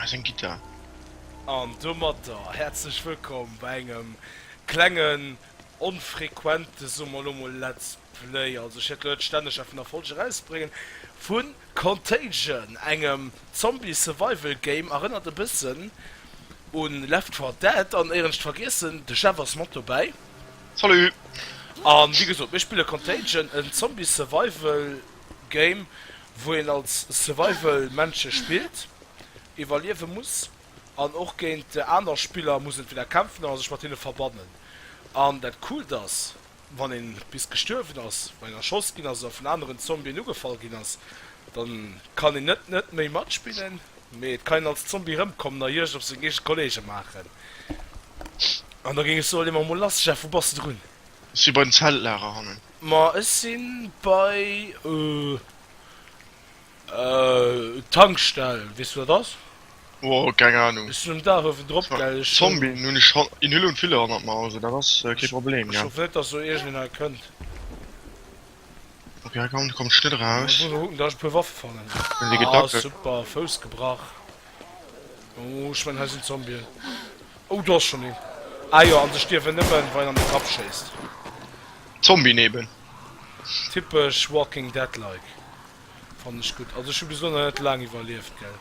Ass eng Gittar. An domatter häerzlech wëllkomm bei engem klengen, onfrequente, soe mer elo mol, Let's Play, also ech wäert elo net stänneg einfach nach Folge erausbréngen, vu Contagion, engem Zombie-Survival Game, erënnert e bëssen u Left 4 Dead, an éier ech et vergiessen, de Jeff ass mat dobäi. Salut! An wéi gesot, mir spille Contagion, en Zombie-Survival Game, wou een als Survival Männche spillt, iwwerliewe muss an och géint aner Spiller muss entweder kämpfen oder sech mat hinne verbannen. An dat Coolt ass, wann een bis gestuerwen ass, wann een erschoss ginn ass oder vun aneren Zombien ugefall ginn ass, dann kann een net net méi matspillen, mee et kann een als Zombie erëmkommen a Juegd op seng eege Kollege maachen. An da géing ech soen, lee mer emol lass, Jeff, wou bass de drun? Ech si bei den Zeltlager hannen. Ma ech si bei Tankstell, weess du wat dat ass? Oh, keng Ahnung. Ech sinn um Daach uewen drop, gell? Ech hunn. Zombien hunn ech in Hülle und Fülle hannert mer, also dat ass kee Problem, Ech gell? hoffen net, dass do iergendeen hei kënnt. Ok, hei komm, komm ech net Ech eraus. muss mol kucken, dass ech e puer Waffe fannen. Hunn déi Ah, gedackelt. super, Fouss gebrach. Oh, ech mengen, hei sinn Zombien. Oh, do ass schonn een. Ah jo, an se stierwen nëmmen, wann een an de Kapp schéisst. Zombien eben. Typesch Walking Dead-like. Fannen ech gutt. Also ech hu bis elo nach net laang iwwerlieft, gell?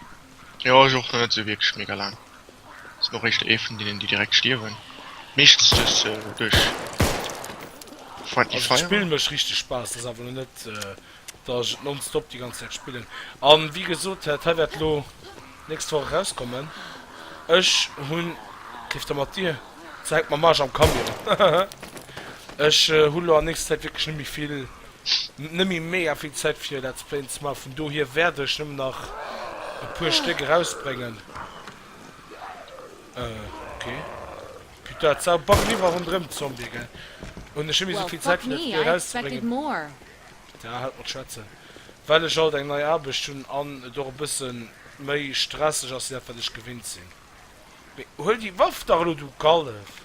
Jo, ech och nach net sou wierklech mega laang. Sinn och éischter ee vun deenen déi direkt stierwen. Meeschtens duerch duerch Friendly Also Fire. d'Spill mécht richteg Spaass, ass awer lo net dass ech et nonstop déi ganz Zäit spillen. An wéi gesot, dat hei wäert lo nächst Woch erauskommen. Ech hunn, leeft da mat dir, ze hänkt mam Arsch am Camion. Ech hu lo an nächster Zäit wierklech net méi vill Net méi mega vill Zäit fir Let's Playen ze maachen, vun dohier wäert ech nëmmen nach e puer Stéck erausbréngen. Ok. Putain, et sau backen iwwerall ronderëm d'Zombië, gell? Hunn ech net méi sou vill Zäit fir Let's Play erauszebrëngen. Putain, haalt mat schwätzen. Well ech alt eng nei Aarbecht hunn an et och e bësse méi stresseg ass wéi dat wat ech gewinnt sinn. Mee huel déi Waff dach elo, du Kallef!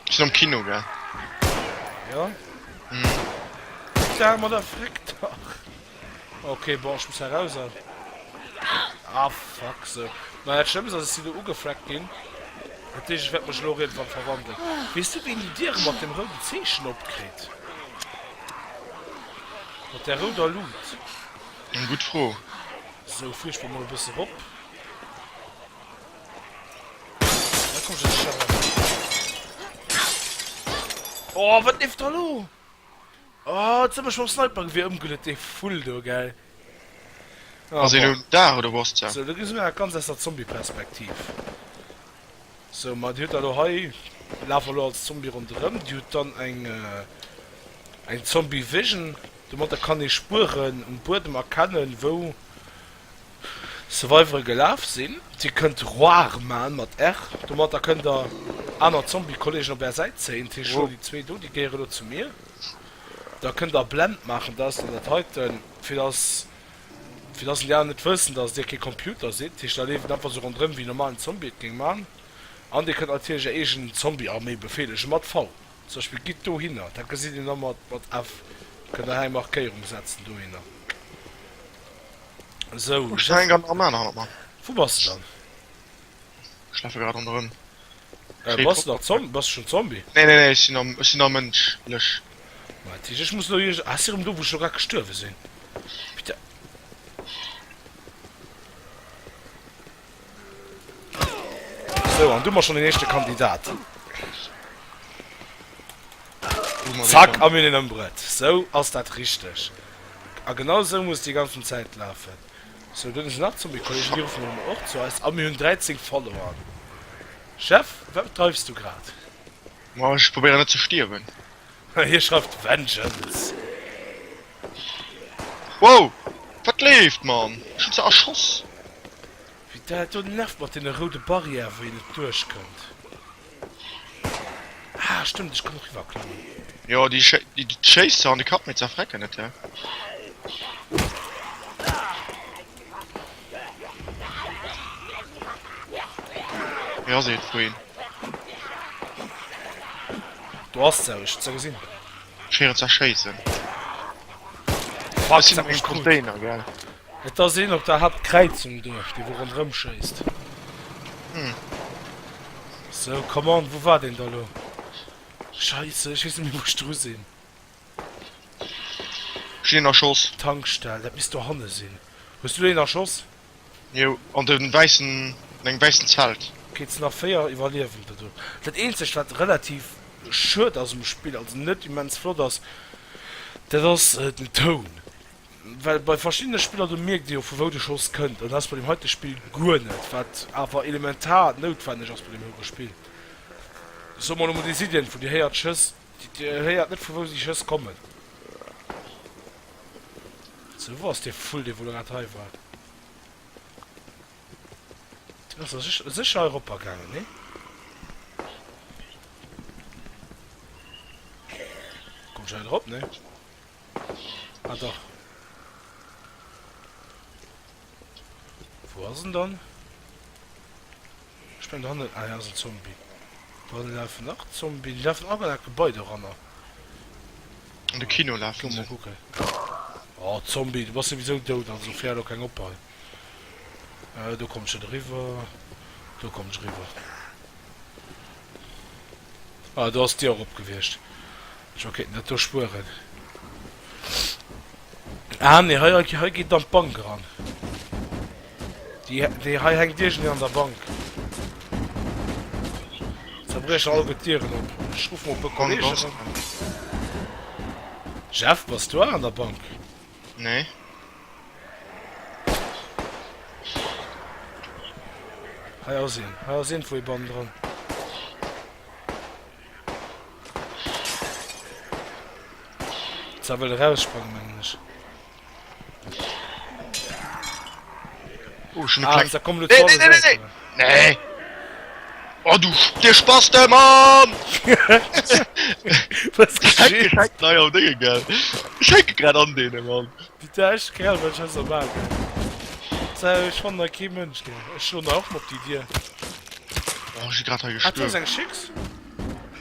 Ech sinn am Kino, gell? Jo? Mhm. Putain, ma da fréck dach! Ok, bon, ech muss hei raus an. Ah, fuck, sou. Ma dat Schlëmmst ass, ech sinn do ugefleckt ginn. Dat heescht, ech wäert mech elo och iergendwann verwandelen. Weess du, wéi een déi Diere mat deem rouden Zeechen opkritt? Mat där rouder Lut? Eng gutt Fro. Sou, fuer ech mol e bësse rop. Da komm ech net eran. Oh, wat leeft da lo? Oh, jetzt hu mech mam Snipergewier ëmgeluet, dee Vull do, gell? Ah, Ass een bon. elo da oder wou ass d'Sau? Sou, lo gesi mir dat Ganzt aus der Zombie-Perspektiv. Sou, ma dir hutt da lo hei, lafe lo als Zombie ronderëm. Dir hutt dann eng, eng Zombie-Vision. Domatter kann ee Spueren um Buedem erkennen, wou Survivore gelaf sinn. Dir kënnt Roar man mat R. Domatter kënnt der aner Zombie-Kollegen op är Säit zéien. Dat heescht elo déi zwee do, déi gehéiere elo zu mir. Da kënnt der Blend maachen, dat ass dann dat heiten, fir dass fir dass déi aner net wëssen, dass dir kee Computer sidd. Dat heescht da leeft en einfach sou ronderëm wéi en normalen Zombie et géing man. An dir kënnt natierlech är eegen Zombie-Arméi befeelegen mat V. Zum Beispill gitt dohinner, dat gesitt een da mat F, kënnt der hei eng Markéierung setzen dohinner. Sou, Ech hänken grad nach am Aner hannert mer. Wou bass de dann? Ech lafe grad ronderëm. Äh, bass de nach Zom-, bass de schon Zombie? Nee, nee, nee, ech sinn am, ech sinn nach mënschlech. Ma dat heescht, ech muss elo iergend, ah, ech si rëm do, wou ech elo grad gestuerwe sinn. Putain. Sou, an du hu mer schon den éischte Kandidat. Zack, a mir hunn een ëmbruet. Sou ass dat richteg. A genau sou muss et déi ganzen Zäit lafen. Sou, do sinn nach Zombie-Kollegen, déi ruffen mer elo och zu eis. A mir hunn 13 Follower. Jeff, wat bedreifs du grad? Ma ech probéieren net ze stierwen. Hie schreift Vengeance. Wow! Wat leeft, Mann? Ech hunn se erschoss! Wéi dat do nervt mat deene roude Barrièren, wou een net duerchkënnt. Ah, stëmmt, ech kann och riwwerklammen. Jo, déi schéisst se an de Kapp, mee zerfrecken net, hä? Hei ass eent vu een. Do ass se, ech hunn se gesinn. Ech héieren se schéissen. Fuck, Ech sinn se an hat mech engem krut. Container, gell? Et ass een op der Haaptkräizung do, dee wou ronderëm schéisst. Sou, come on, wou war deen da lo? Scheisse, ech weess net méi wou ech dru sinn. Ech hunn een erschoss. Tankstell, dat misst dohanne sinn. Hues du een erschoss? Jo, an dem wäissen, an engem wäissen Zelt. Ok, et sinn nach 4 Iwwerliewender do. Dat eenzegt wat relativ schued ass um Spill, also net immens flott ass, dat ass den Toun. Well bei verschiddene Spiller do mierkt ee jo vu wou de Schoss kënnt, an dat ass bei deem heite Spill guer net, wat awer elementar noutwenneg ass bei deem houre Spill. Soe mer elo mol déi Sidien wou dir héiert Schëss, dir héiert net vu wou déi Schëss kommen. Sou, wou ass dee Vull dee wou lo grad hei war? Deen ass da sécher hei eropper gaangen, nee? Komm ech hei drop, nee? Ah dach. Wou ass en dann? Ech mengen dohannen, ah hei ass en Zombie. Dohanne lafen nach Zombien, déi lafen all an dat Gebai doranner. An de Kino lafen se. Mol kucken. Oh Zombie, du bass souwisou dout, also féier elo keng op hei. Do komm ech net eriwwer, do komm ech eriwwer. Ah, do ass d'Dier och op gewiescht. Ech mer kéinten dat do spueren. Ah nee, hei, hei geet an d'Bank eran. Déi, déi hei hänkt iergendeen an der Bank. Zerbriechen alleguer d'Dieren op. Ech ruffe mol e puer Kollegen eran. Jeff, bass du och an der Bank? Nee. Hei ass een. Hei ass iergendwou ee bannendran. Zwar wëll eraussprangen, mengen ech. Oh, schon ah, da komm nee, nee, nee, nee, nee. Oh du dir Spaß der Mann! Was geschieht? Nei am Dinge gell. Ich hänke grad an denen Mann. Déi da echt gell, wat ich so mag. So, ich fand da kee Mënsch gell. Ech schloen da och mol op déi Dier. Oh, ich grad hei Ah, do ass gestuerwen. eng Schicks.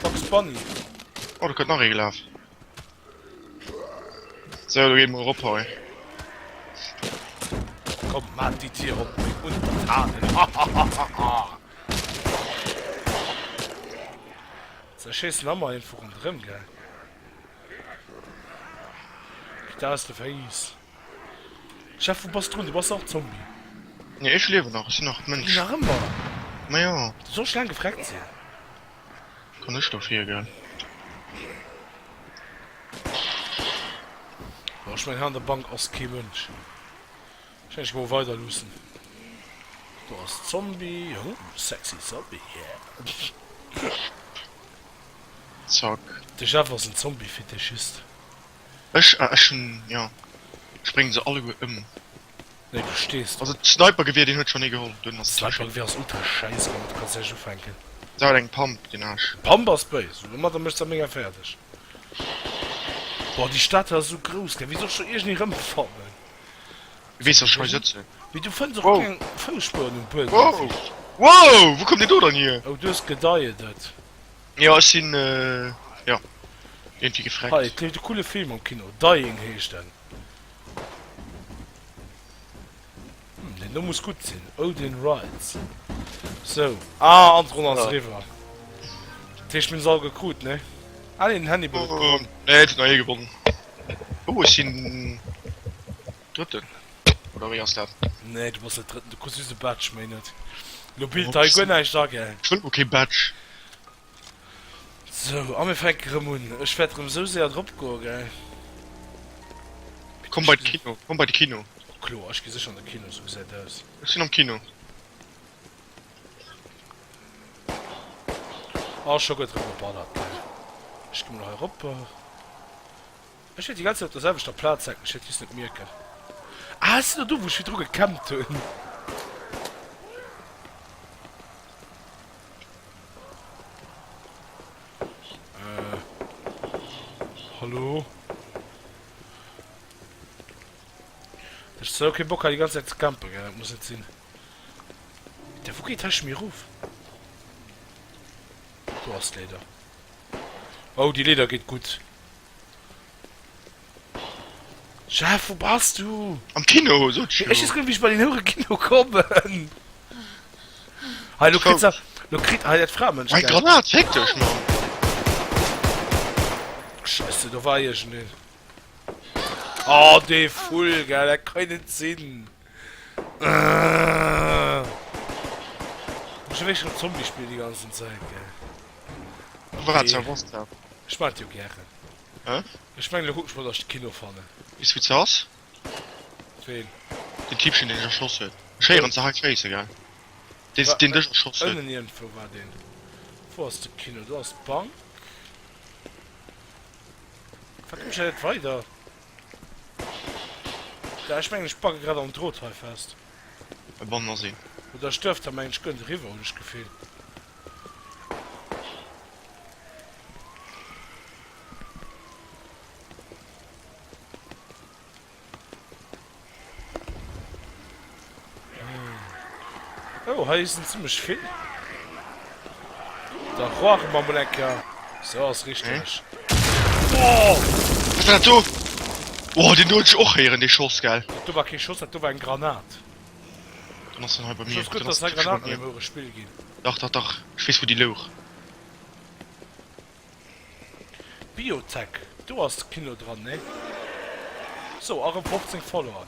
Bugs Bunny. Oh, do kënnt nach ee gelaf. Sou, do geet mol erop hei. Komm, maach déi Dier op, meng Untertanen. Hahahaha. Se schéissen ëmmer een vu ronderëm, gell? Get out the face. Chef, wou bass drun? Du bass och Zombie. Nee, ech liewen nach, ech sinn nach Mënsch. Nach ëmmer? Ma jo. Du solls laang gefreckt sinn. Kann ech dofir, gell? Boah, ech mengen hei an der Bank ass kee Mënsch. Ech mengen ech gi mol weider luussen. Do ass Zombie, oh sexy Zombie, yeah. Zack. De Jeff ass en Zombie-Fetischist. Ech, ech hunn, jo, ech bréngen se alleguer ëm. Nee, du stees Also d'Snipergewier deen huet schon ee geholl, dunn ass et Snipergewier ass ultra scheiss, domat kanns näischt ufänken. Se hat eng Pump, deen Aarsch. Pump ass béis, domadder méchs de mega fäerdeg. Boah déi Stad hei ass esou grouss gell, wéi soll ech do iergendee rëmfannen? Du weess dass ech hei sëtzen. Mee du fënns och keng Foussspueren um Buedem. Wow! Wow! Wou koum deen do dann hier? Oh du hues gediedet. Jo ech sinn jo iergendwéi gefreckt. Hei et leeft e coole Film am Kino, Dying heescht en. Hm, deen do muss gutt sinn. Odin Rides. Sou. Ah, an d'Ronn ass eriwwer. Dat heescht, mir hunn se all gekrut, ne? Ah nee, den Hannibal huet gewonnen. Nee, et huet nach ee gewonnen. Oh, ech sinn Drëtten. Oder wéi ass dat? Nee, du bass net Drëtten, du kriss just e Badge, méi net. Lo bilt hei guer näischt a, gell? Ech wëll mol kee Badge. Sou, a mir fänke rëm un. Ech wäert rëm sou séier drop goen, gell? Komm bei de Kino, komm bei de Kino. Oh kloer, ech gi sécher an de Kino, sou gesäit aus. Ech sinn am Kino. Oh, scho gëtt rëm geballert, gell? Ech gi mol hei erop. Ech wäert déi ganz Zäit op der selwechter Plaz hänken, ech wäert just net mierken. Ah, ech sinn der do, wou ech virdru gecampt hunn. Äh. Hallo? Ech sou kee Bock hei déi ganz Zäit ze campen, gell, dat muss net sinn. Der wou geet hei scho méi erof? Do ass d'Leeder. Oh, déi Leeder geet gutt. Jeff, wou bass du? Am Kino, sot ech jo. Ech weess guer net, wéi ech bei deen houre Kino kommen. Hei, lo kritt se, lo kritt, hei dat Framënsch, Mei gell? Granat, féck dech, Mann! Scheisse, do war iergendeen. Oh, dee Vull, gell, dat kann net sinn. Muss jo wierklech rëm Zombie spillen déi ganzen Zäit, gell? Wat, ja, was da? Ech maan et jo gären. Hä? Ech mengen, lo kucken ech mol, dass ech de Kino fannen. Weess du wou ze ass? Ween? Den Typchen deen dech erschoss huet. Ech héieren se hei schéissen, gell? Deen deen dech erschoss huet. Ënnen iergendwou war deen. Wou ass de Kino? Do ass d'Bank. Wat komm ech hei net weider? Da ech mengen ech packe grad am Drot hei fest. E bannen ass een. Oder ech duerf da mengen ech guer net eriwwer, hunn ech d'Gefill. Oh, hei sinn zimmlech vill. Da roare mer mol eng Kéier. Sou ass richteg. Oh! Was war dat do? Oh, deen do huet ech och héieren, dee Schoss, gell? Dat do war kee Schoss, dat do war eng Granat. Dann ass en hei bei mir. Ech weess gutt, dass hei Granaten am houre Spill ginn. Dach, dach, dach. Ech weess, wou déi louch. Biotech, do ass de Kino dran, nee? Sou, a rem 15 Follower.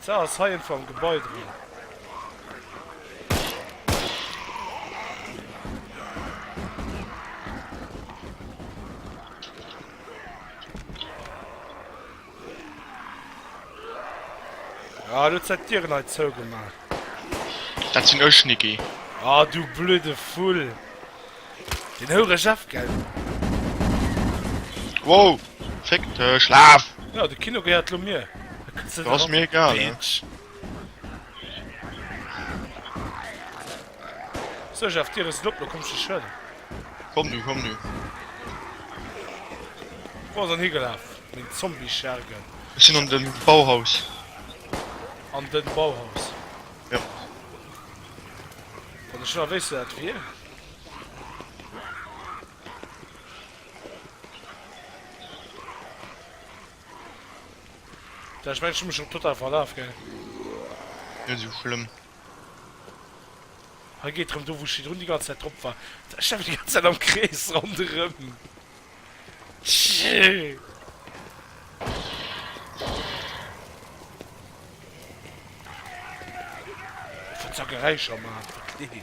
D'Saach ass hei iergendwou am Gebai dran. Ah, du hues dat Dieren hei zougemaach. Dat sinn ech, Niki. Ah, du blöde Vull. Den houre Jeff, gell? Wow, fick dech, laf! Ja, de Kino gehéiert lo mir. Da kënns du Dat ass mir egal, ne? Bitch. Sou, Jeff, d'Diere sinn op, lo komm ech dech huelen. Komm du, komm du. Wou ass en higelaf, meng Zombie-Schergen? Ech sinn an dem Bauhaus. An den Bauhaus? Jo. Wann ech nach wéisst, wat dat wier. Da, ech mengen, ech hu mech schon total verlaf, gell? Net esou schlëmm. Hei geet rëm do wou ech virdrun déi ganz Zäit drop war. Ech lafen déi ganz Zäit am Krees ronderëm. Tjee. Wat za Geräischer man, wat nee.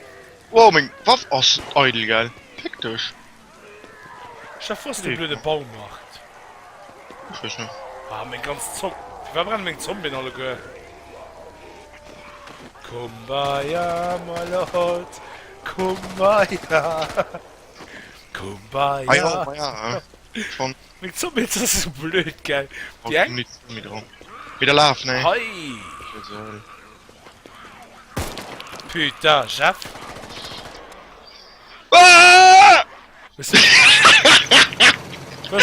Wow, meng Waff ass eidel, gell? Fick dech. Chef, wou ass dee blöde Baumarkt? Ech weess net. Ah, meng ganz Zom-, Firwat brennen meng Zombien alleguer? Kumbaya, my lord, Kumbaya, Kumbaya. Ah jo, ma ja, schon. Meng Zombien sinn esou blöd, gell? Déi eng. Wieder laf, ne? Hei! Putain, Jeff. Ah! Was ist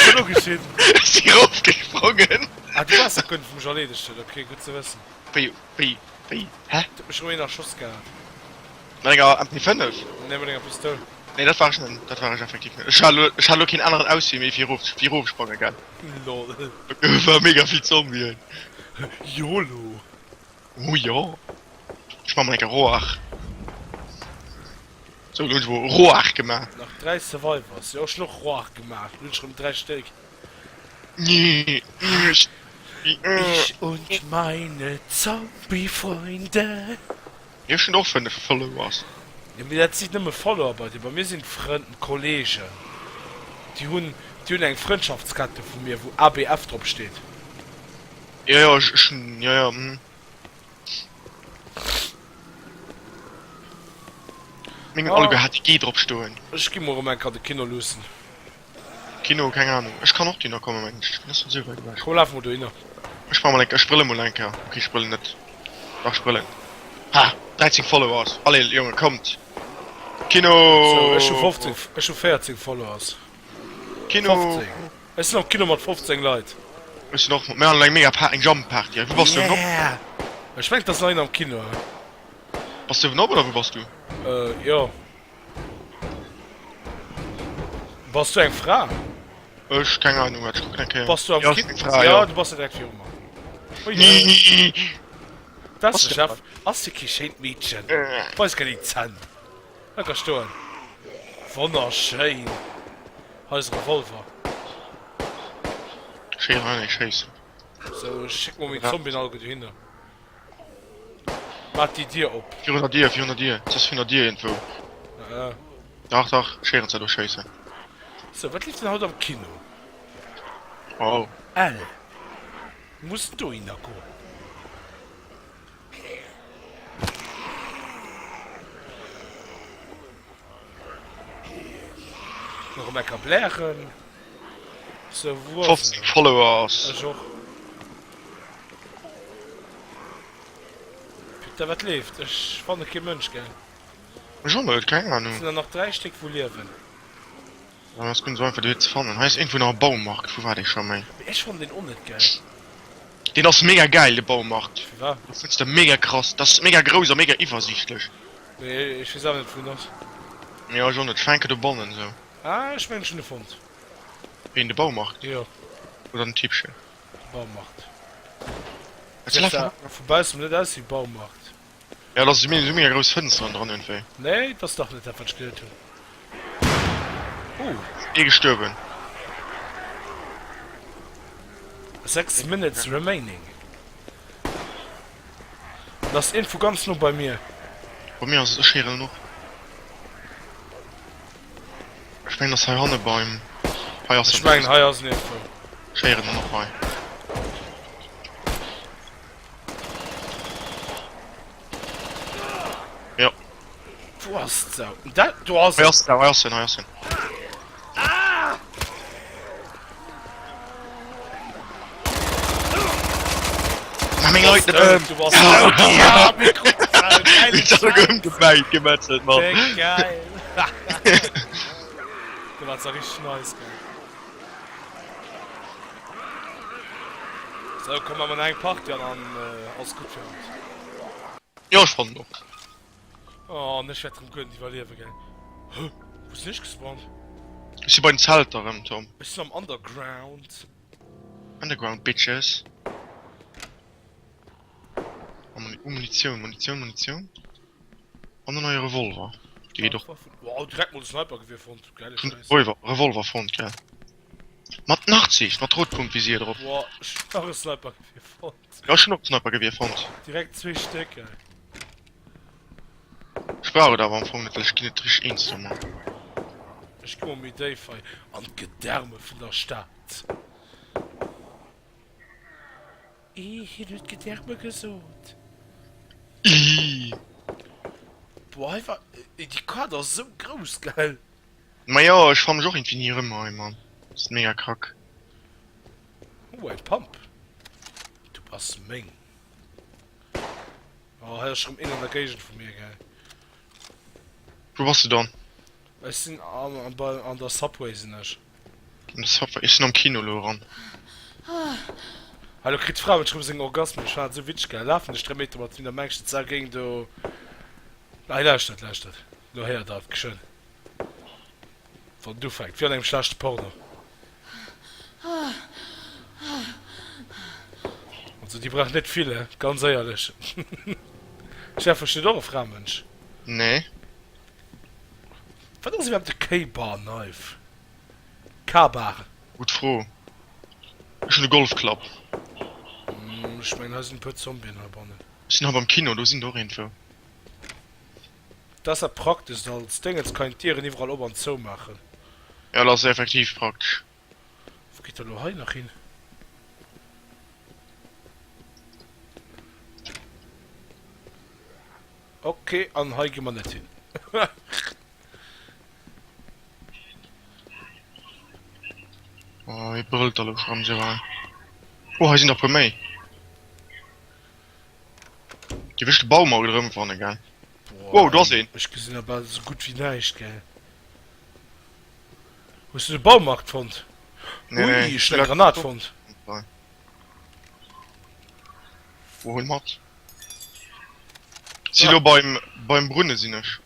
denn lo geschitt? Ech si rofgesprongen. Ah, du waars dat guer net, wou mech erleedegt huet. Okay, gutt ze wëssen. Wéi, wéi, wéi, hä? Et huet mech erëm een erschoss gehat. Mat enger MP5? Nee, mat enger Pistoul. Nee, dat war ech net. Dat war ech effektiv net. Ech hat elo, ech hat elo keen aneren Auswee méi fir erof, fir erofsprange, gell? Lol. Do war mega vill Zombien. Yolo. Oh jo. Ech man mol enker Roach. Sou, lo hunn ech mol Roach gemaach. Nach 3 Survivors. Jo, ech hunn och Roach gemaach. Lo hunn ech rëm 3 Stéck. Ich und meine Zombie-Freunde. Mir hunn och 5 Followers. Jo mee dat sinn nëmme Follower bei dir. Bei mir sinn Frënn, Kollegen. Déi hunn, déi hunn eng Frëndschaftskette vu mir wou ABF drop steet. Jo jo ech ech hunn jo jo hm. Meng hunn alleguer HTG drop stoen. Ech gi mol erëm eng Kéier de Kino luussen. Kino, keng Ahnung. Ech kann och dohinner kommen, mengen ech. Ass net esou wäit ewech. Komm laf mol dohinner. Ech mach mol eng, ech brëlle mol eng Kéier. Ok, ech brëllen net. Dach, ech brëllen. Ha! 13 Followers. Allez, Jongen, kommt! Kino! Sou, ech hu 15, ech hu 14 Followers. Kino! 15. Ech sinn am Kino mat 15 Leit. Ech sinn och mat, mir han elo eng mega Pa, eng Jam Party hei. Wou bass du? Uewen op? Yeah! Ech mengen, et ass nach een am Kino, hä? Bass du uewen op oder wou bass du? Äh, jo. Bass du eng Fra? Ech keng Ahnung, wat ech kucken eng Kéier. Bass du am Ja, Kino? eng Fra, Ja, ja. du bass jo direkt viru mer. Ui. Dat ass de Chef. Ass jo kee schéint Meedchen. Weis gär déi Zänn. Hei ka stoen. Wonnerschéin. Hei ass e Revolver. Schéi rein, ech schéissen. Sou, ech schéck mol meng Zombien alleguer dohinner. Maach déi Dier op. Virun der Dier, virun der Dier. Et ass virun der Dier iergendwou. Äh. Dach, dach, ech héieren se do schéissen. Sou, wat leeft denn haut am Kino? Oh. Ell. Muss dohinner goen. Erëm ecker blären. Sou, wou ass 15 Followers. Ech och. Putain, wat leeft? Ech fanne kee Mënsch, gell? Ech och net, keng Ahnung. Sinn der nach 3 Stéck wou liewen? Ja, ass guer net sou einfach déi ze fannen. Hei ass iergendwou nach e Baumarkt, wou war dee scho méi? Mee ech fannen deen och net gäil. Deen ass mega gäil, de Baumarkt. Firwat? Do fënns de mega krass, dat ass mega grouss a mega iwwersiichtlech. Mee ech weess awer net wou en ass. Jo, ech och net, ech war eng Kéier dobannen esou. Ah, ech mengen ech hunn e fonnt. Ween, de Baumarkt? Jo. Oder den Typchen? De Baumarkt. Wat Gesäit zwar vu baussem net aus wéi Baumarkt. Ja, dat ass esou mega grouss Fënsteren dran iergendwéi. Nee, dat ass dach net dat wat ech geduet hunn. Uh. Ee gestuerwen. 6 minutes remaining. Dat ass een vu ganz no bei mir. Bei mir ass et, ech héieren en och. Ech mengen ass hei hanne beim, hei ass Ech mengen hei ass en iergendwou. Ech héieren en och hei. Jo. Wou ass d'Sau? Dat do ass en. Hei ass en, hei ass en, hei ass en. Ma meng Leit net ëm! Du bass dout! Ja, mir kruten d'Sau! Geile Ech hab ëmgemäit, gemetzelt, Mann! Wéi geil! Du war zwar richteg nice, gell? Sou, komm, maache mer nach eng Partie an dann ass gutt fir haut. Jo, ech fannen och. Oh, an ech wäert rëm guer net iwwerliewen, gell? Hë? Wou sinn ech gespawnt? Ech si bei den Zelter rëm, Tom. Ech sinn am Underground. Underground, Bitches. Oh, Munitioun, Munitioun, Munitioun. An en neie Revolver. Dee geet och. Wow, direkt mol de Snipergewier fonnt. Geile Schäiss. Revolver, Revolver fonnt, gell. Mat Nachtsicht, mat Rotpunktvisier drop. Wow, ech hunn nach e Snipergewier fonnt. Jo, ech hunn och e Snipergewier fonnt. Direkt zwee Stéck, ey. Ech brauch et awer am Fong net, well ech ginn net richteg eens domat. Ech gi mol méi déif hei an d'Gedärme vun der Stad. Ih, hien huet Gedärme gesot. Ih. Boah, hei war, déi Kaart ass esou grouss, gell? Ma jo, ech fanne mech och iergendwéi ni erëm hei, Mann. Dat ass mega kack. Oh, eng Pump. Du bass meng. Oh, hei ass rëm een an der Géigend vu mir, gell? Wou bass du dann? Ech sinn an, an, bei, an der Subway sinn ech. An der Subway? Ech sinn am Kino elo eran. Hei, lo kritt d'Fra mech rëm seng Orgasmen. Ech fannen dat esou witzeg, gell? Lafen ech 3 Meter mat him, da mengt ech, d'Sau géing do. Hei, lauschtert, lauschtert. Lo héiert der et geschwënn. Wann et ufänkt, wéi an engem schlechte Porno. Also déi brauch net vill, he, ganz éierlech. Jeff, hues du och e Framënsch? Nee. Wat ass iwwerhaapt e K-Bar Knife? K-Bar? Gutt Fro. Ech hunn e Golfklapp. Ech mengen hei sinn e puer Zombien heibannen. Ech sinn hei beim Kino, do sinn der och iergendwou. Dat ass dat Prakteschst, als Déngens kann een d'Dieren iwwerall op an zou maachen. Jo, dat ass effektiv praktesch. Wou geet dat elo hei nach hin? Ok, an hei gi mer net hin. Oh, hie brëllt da lo scho rëm esou hei. Oh, hei sinn der e puer méi. Déi wësch de Baumarkt erëmfannen, gell? Wow, do ass een! Ech gesinn der bal esou gutt wéi näischt, gell? Hues du de Baumarkt fonnt? Nee, Ui, nee. ech hunn eng Granat fonnt. Wo, huel mat. Si lo beim, beim Brunne sinn ech.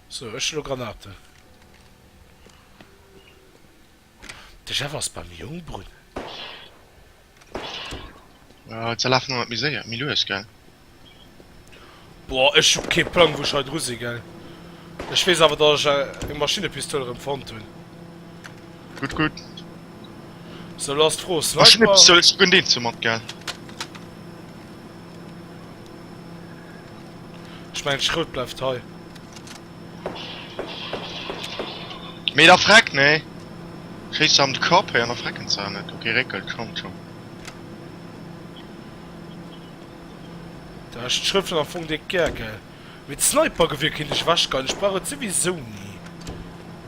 So, ech hunn lo Granaten. De Jeff ass beim Jungbrunnen. Ja, ze lafen noch net méi séier, méi lues, gell? Boah, ech hu kee Plang wou ech hei dru si, gell? Ech weess awer datt ech eng Maschinnepistoul erëm fonnt hunn. Gutt, gutt. Sou, lo ass d'Fro, Sniper? Maschinnepistoul ass guer deen ze mat, gell? Ech mengen d'Schrout bleift hei. Mee da freck, nee! Schéiss se am de Kapp héi an da frecken se net. Ok, réckelt, kommt schon. Da ech d'Schrëften am Fong déck gär, gell? Mee d'Snipergewier kéint ech ewechgeien, ech brauch et souwisou ni.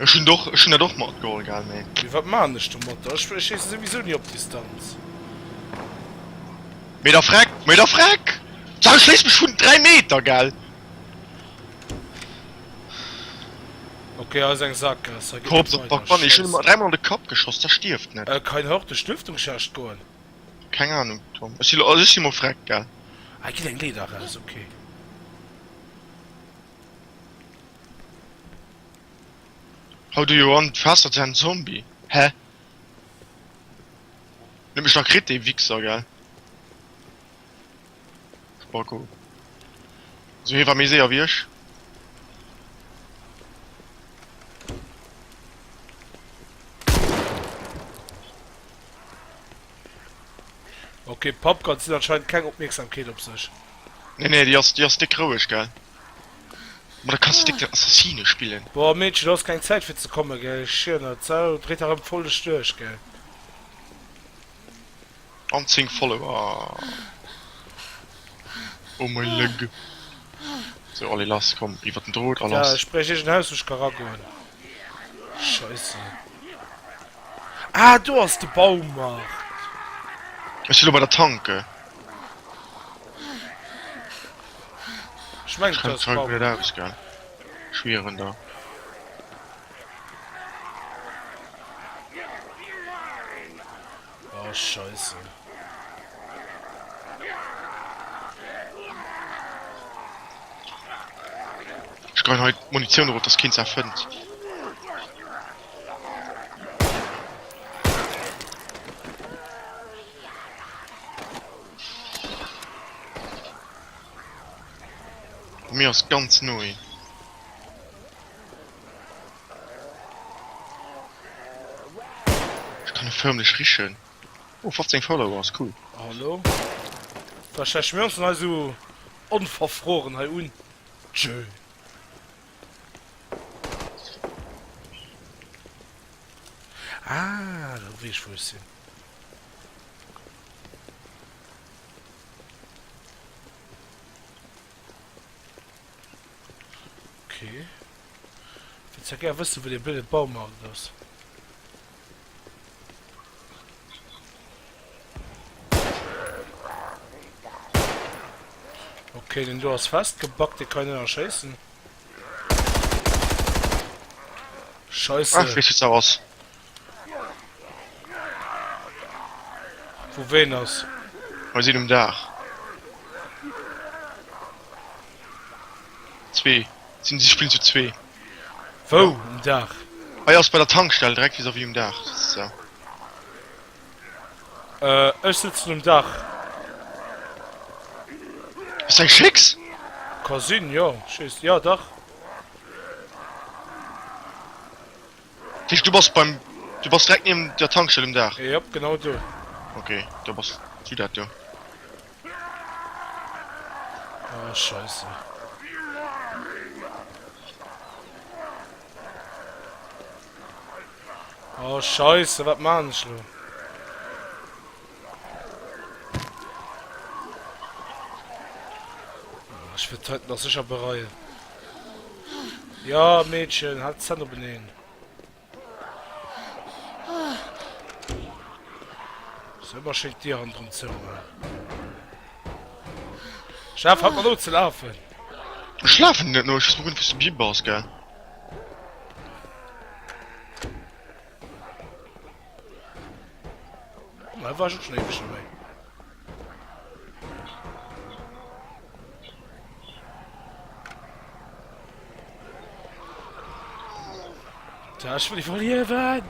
Ech hunn och, ech hunn dat och matgeholl, gell, mee. Mee wat maan ech domatter? Ech schéisse souwisou ni op Distanz. Mee da freck, mee da freck! Sag, ech schléiss mech vun 3 Meter, gell? Ok, hei ass eng Sackgaass, hei geet Korps et op weider. Bugs Bunny, ech hunn em Scheisse. dräimol an de Kapp geschoss, da stierft net. Äh, kann een hei och duerch d'Lüftungsschächt goen? Keng Ahnung, Tom. Ech si lo, also ech si mol freck, gell? Ah, hei geet eng Leeder raus, ok. How do you run faster than zombie? Hä? Huet mech nach kritt, dee Wichser, gell? Spacko. So hie war méi séier wéi ech. Ok, Pumpgun zitt anscheinend keng Opmierksamkeet op sech. Nee nee, déi ass, déi ass déck roueg, gell? Ma da kanns de déck den Assassine spillen. Boah Meedchen, du has keng Zäit fir ze kommen, gell? Ech schier net. D'Sau dréit erëm voll dech duerch, gell? An 10 Follower. Oh my leg. So, allez lass, komm, iwwer den Drot a Ja, lass. ech bréich iergend Haus wou ech ka ragoen. Scheisse. Ah, do ass de Baumarkt. Ech si lo bei der Tanke. Ech mengen, Ech do ass renne Baumarkt. geradeaus, gell. Schwieren der. Oh Scheisse. Ech geien hei d'Munitioun erop, dass keen se fënnt. Bei mir ass ganz no een. Ech kann e förmlech richen. Oh 15 Followers, cool. Hallo? Wat schläiche mir ons denn hei sou onverfroren hei un? Tschö. Ah, lo weess ech wou ech sinn. Okay. Ich würde ja gerne wissen, wo der blöde Baumarkt ist. Okay, den do ass festgebackt, den kann ich net erschéissen. Scheisse. Ach, wéi sieht's aus? Wou ween ass? Hei sinn um Daach. Zwee. Sinn si spillen zu zwee. Wou um Daach? Hei ass bei der Tankstell direkt vis-à-vis um Daach sëtzt se. Äh, ech sëtzen um Daach. Ass dat eng Schécks? Ka sinn, jo. Schéiss, jo dach. Dat heescht du bass beim, du bass direkt niewent der Tankstell um Daach? Jop, genau do. Ok, da bass du dat do. Oh, Scheisse. Oh, Scheisse, wat maan ech lo? Ech wëll d'Heiten nach sicher bereien. Ja, Meedchen, halt d'Zänn openeen. So, ëmmer schéin d'Dier hannendrun zoumaachen. Chef, halt mal no ze lafen! Ech lafen net no, ech weess mol guer net wous de blimm bass, gell? Hei war ech och schon éiweg net méi. Tja, ech wëll iwwerliewen!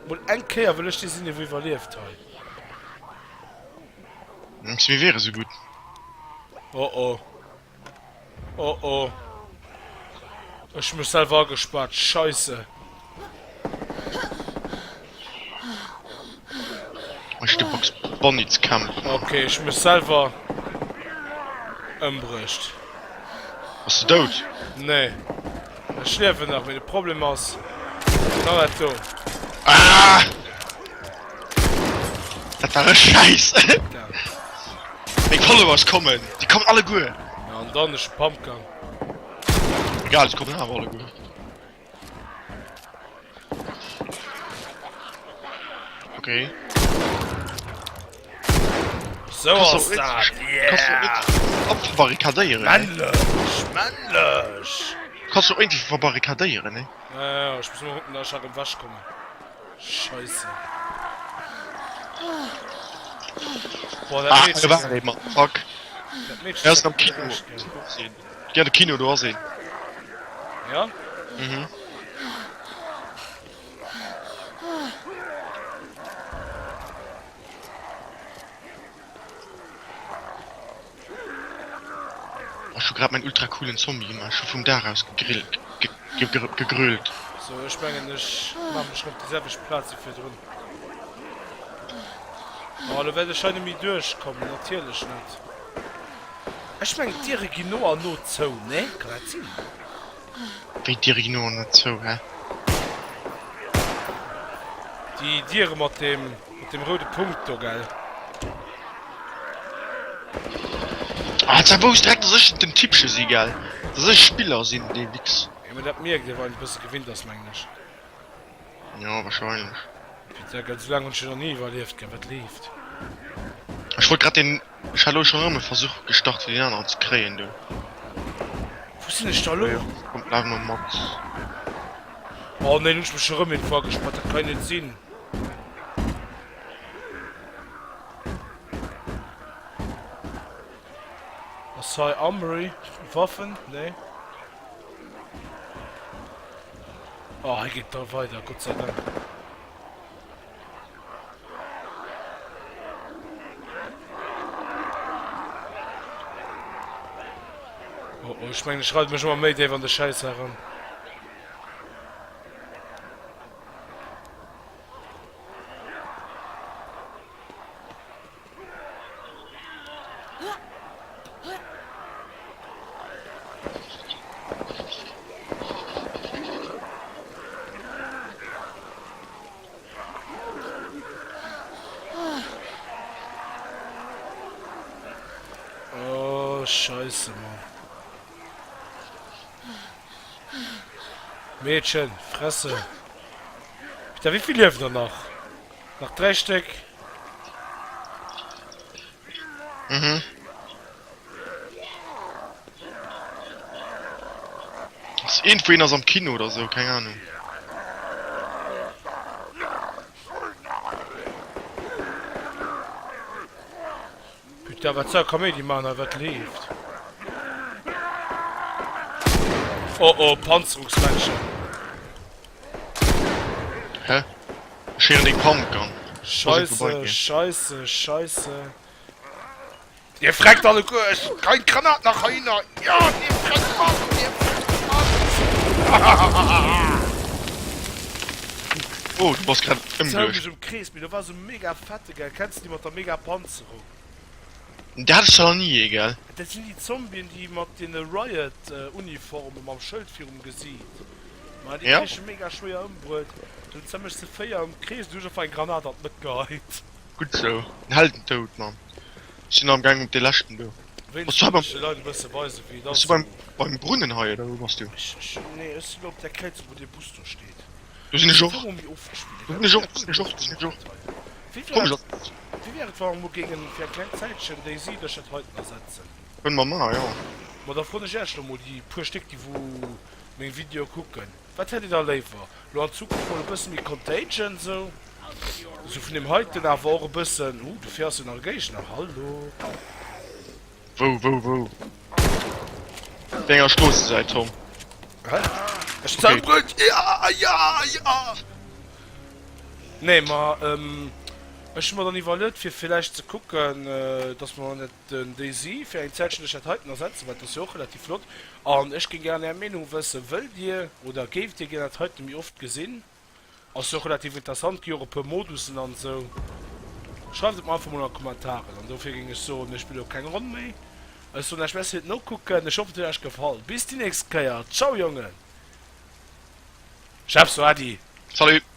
Mol eng Kéier wëll ech dee sinn, dee wou iwwerlieft hei. Mengs du mir wiere sou gutt? Oh oh. Oh oh. Ech hu mech selwer agespaart. Scheisse. Ech de Bugs Bunny ze kämpfen. Ok, ech hu mech selwer ëmbruecht. Bass de dout? Nee. Ech liewen nach, mee de Problem ass genau dat do. Ah! Dat war e Schäiss! Meng Followers kommen! Déi kommen alleguer! Ja, an dann ech Pumpgun. Egal, se kommen awer alleguer. Okay. Sou ass dat, yeah! Op verbarrikadéieren, ne? Männlech, männlech! Kanns du och iergendwéi verbarrikadéieren, ne? Ja, ja, ech muss mol kucken, dass ech erëm wech kommen. Scheisse. Boah, dat Ah, Meedchen. do war een, Mann, fuck. Dat Meedchen. Er ass am Kino. Ja, de Kino, do ass een. Ja? Mhm. Ech hu grad mäin ultra coolen Zombie gemaach, ech hu vum Daach aus gegrillt, gegrölt. Sou, ech mengen ech maache mech rëm op déi selwecht Plaz wéi virdrun. Oh, elo wäert ech hei net méi duerchkommen, natierlech net. Ech mengen d'Diere ginn no an no zou, nee? Kann dat sinn? Wéi d'Diere ginn no an no zou, hä? Déi Diere mat deem, mat deem roude Punkt do, gell? Ah, et war wousst direkt, dass ech den Typche si, gell? Dass ech Spiller sinn, dee Wichs. Jo, mee dat mierkt ee, wann een e bësse gewinnt ass, mengen ech. Jo, wahrscheinlech. Putain, gell, sou laang hunn ech jo nach ni iwwerlieft, gell? Wat leeft? Ech wollt grad den. Ech hat elo schon erëm e Versuch gestart fir deen aneren ze kréien do. Wou sinn ech da elo? Kommt laf emol mat. Oh nee, lo hunn ech mech erëm een vorgespatt, dat kann jo net sinn. Ass hei Armory? Waffen? Nee. Oh, hei geet da weider, Gott sei Dank. Oh, oh, ech mengen, ech reide mech ëmmer méi déif an de Schäiss eran. Oh, Scheiße, Mann. Mädchen, Fresse. Bitte, wie viel liewen da nach? Nach 3 Stück. Mhm. Ass irgendwo een ass am Kino oder sou, keng Ahnung. Putain, wat soll Kaméidi man hei, wat leeft? Oh oh, Panzerungsmännchen. Hä? Ech héieren deng Pumpgun. Scheisse, scheisse, scheisse. Dir freckt alleguer, ech hun kein Granat nach heihinner. Ja, dir freckt mat, dir freckt mat. Oh, du bass grad Zou ëmduercht. mech um Krees, mee do war sou mega fette, gell? Kenns de déi mat der mega Panzerung? Dat hat ech zwar nach ni ee, gell? Dat sinn déi Zombien, déi mat deene Riot-Uniformen, mam Schëld virum Gesiit. Ma déi Ja. kréich ech mega schwéier ëmbruet. Du hunn se mech ze 4 am Krees, du hunn ech einfach eng Granat an d'Mëtt geheit. Gutt sou. En Heldentoud, Mann. Ech sinn am gaang op dee leschten do. Bass Wéinst du hei wollt beim ech de Leit e bësse weisen, wéi et Bass ass du beim esou. beim Brunnen hei oder wou bass du? Ech, ech, nee, ech sinn op där Kräizung, wou dee Bus do steet. Do sinn ech och. Wou mer ofgespillt Do sinn ech och, do sinn ech och, do sinn ech och. Wéi Komm wär ech et, wéi wär et, wa mer mol géingen fir eng kleng Zäitchen déi Siidlercher dat heiten ersetzen? Kënne mer man, jo. Ma da froen ech Iech lo mol, déi puer Stéck, déi wou meng Videoe kucken, Wat hätt dir da léiwer? Lo an Zukunft mol e bësse méi Contagion sou? Sou vun deem heiten awer och e bëssen. Ooh, dofir ass jo nach e Géigner. Hallo. Wou, wou, wou? Op wéi enger Stroossesäit, Tom? Hä? Ech sinn Okay. zerbrëllt! Ja, ja, ja! Nee, ma ech hu mer dann iwwerluet, fir villäicht ze kucken, dass mer net den DayZ fir eng Zäitchen duerch dat heiten ersetzen, well dat ass jo och relativ flott. An ech géing gären Är Meenung wëssen. Wëllt Dir oder géift Dir gär dat heiten méi oft gesinn? Ass jo och relativ interessant, gi och e puer Modusen an esou. Schreift et mer einfach mol an d'Kommentaren. An dofir géing ech soen, mir spille lo keng Ronn méi. Ech soen Iech Merci fir d'Nokucken. Ech hoffen et huet Iech gefall. Bis déi nächst Kéier. Ciao Jongen! Chef, so Äddi! Salut!